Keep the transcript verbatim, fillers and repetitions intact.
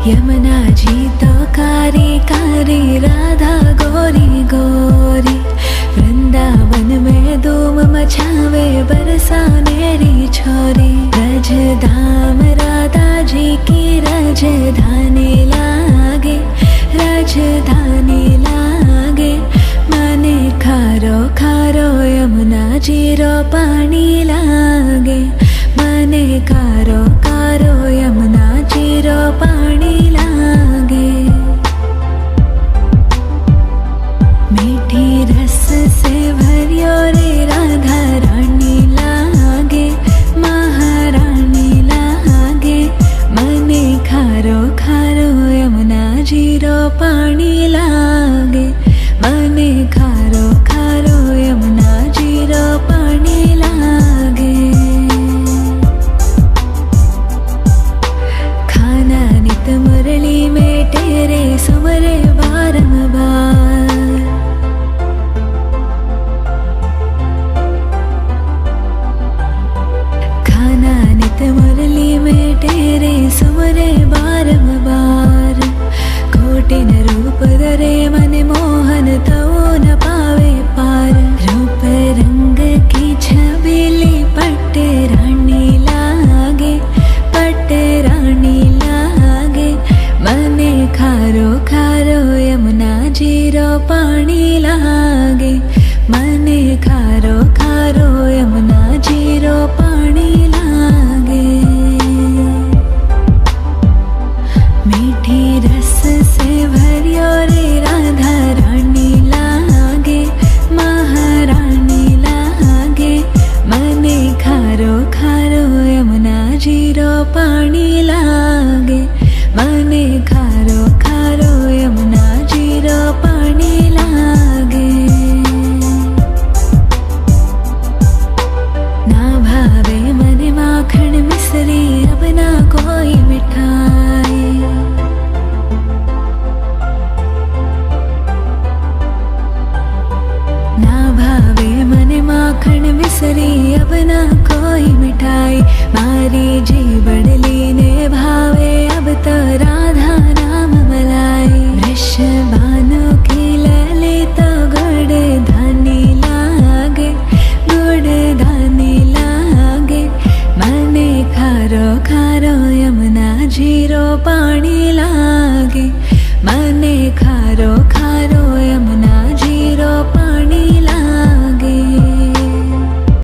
यमुना जी तो कारी कारी, राधा गोरी गोरी। वृंदावन में धूम मचावे, बरसाने री छोरी। ब्रज धाम राधा जी की राजधानी लागे, राजधानी लागे। मने खारो खारो यमुना जी रो पानी लागे। मने खारो खारो यमुना जी रो पानी लागे। मीठी रस से भरियो रे राधा रानी लागे, महारानी लागे। मने खारो खारो यमुना जी रो पानी लागे। मने खारो खारो यमुना जी रो पानी लागे। खाना नित मुरली में तेरे सुमरे बारंबार। खाना नित मुरली में तेरे सुमरे बारंबार। कोटिन रूप धरे मन मोहन, तऊ न पावे पार। रूप रंग की छबीली पट्ट रानी लागे, पट्ट रानी लागे। मने खारो खारो यमुना जी रो पानी लागे।